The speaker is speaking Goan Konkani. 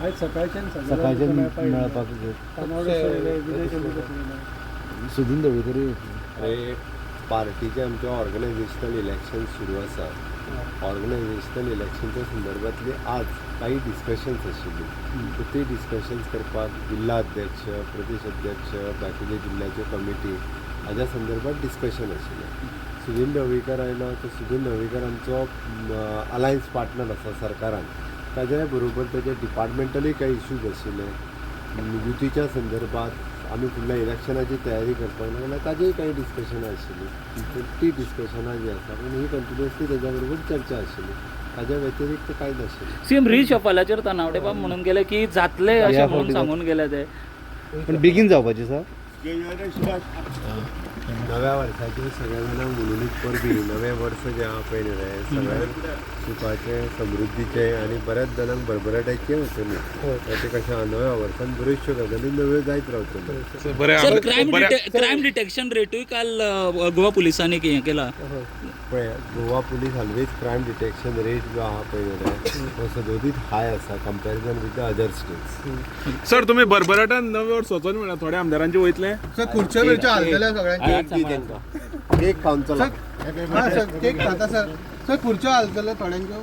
आयज सकाळच्यान सकाळच्यान मेळपाक विजय चंद्र सुदीन ढवळीकर. अरे, पार्टीचें आमचें ऑर्गनायझेशनल इलेक्शन सुरू आसा. ऑर्गनायझेशनल इलेक्शनच्या संदर्भातली आज काही डिस्कशन्स आशिल्ली. सो ती डिस्कशन्स करपाक जिल्हा अध्यक्ष, प्रदेश अध्यक्ष, बाकीचे जिल्ह्याच्यो कमिटी हाज्या संदर्भात डिस्कशन आशिल्लें. सुदीन ढवळीकर आयलो तर सुदीन ढवळीकर आमचो अलायन्स पार्टनर आसा सरकारान. ताज्या बरोबर ताजे डिपार्टमेंटलूय काही इश्यूज आशिल्ले. युतीच्या संदर्भात आमी फुडल्या इलेक्शनाची तयारी करपाक लागल्या, ताजेय काही डिस्कशनां आशिल्लीं. पूण ती डिस्कशनां जी आसा, पूण ही कंटिन्युअसली तेज्या बरोबर चर्चा आशिल्ली. ताज्या व्यतिरिक्त कांय नाशिल्लें. सीएम, रिशफलाचेर तानावडे बाब म्हणून गेले की जातले अशें ह्या म्हणून फावटी सांगून गेले ते. पण बेगीन जावपाचें सर. नव्या वर्साच्यो सगळ्या जाणांक म्हणुनूच परबीं. नवें वर्स जें आहा पळय न्ही रे, सगळ्यांक सुखाचें, समृद्धीचें आनी बऱ्याच जाणांक भरभराटाचें वतलें. ते कशें आहा, नव्या वर्सान बऱ्योचश्यो गजाली नव्यो जायत रावतल्यो. बरें. सर, क्रायम बरें. क्रायम डिटेक्शन रेटूय काल गोवा पुलिसांनी हें केला. पळय, Goa police always crime detection rate जो आहा पळय न्ही रे, तो सदोदीत हाय आसा comparison with the other states. Sir, तुम्ही भरभराटान नवें वर्स वचोन म्हणा थोड्या आमदारांचे वयतले. सर, खुर्च्यो बिर्च्यो हालतल्यो सगळ्यांच्यो. केक दी तांकां, केक खावन चला. हा सर, केक खाता सर. सर, खुर्च्यो हालतल्यो थोड्यांच्यो.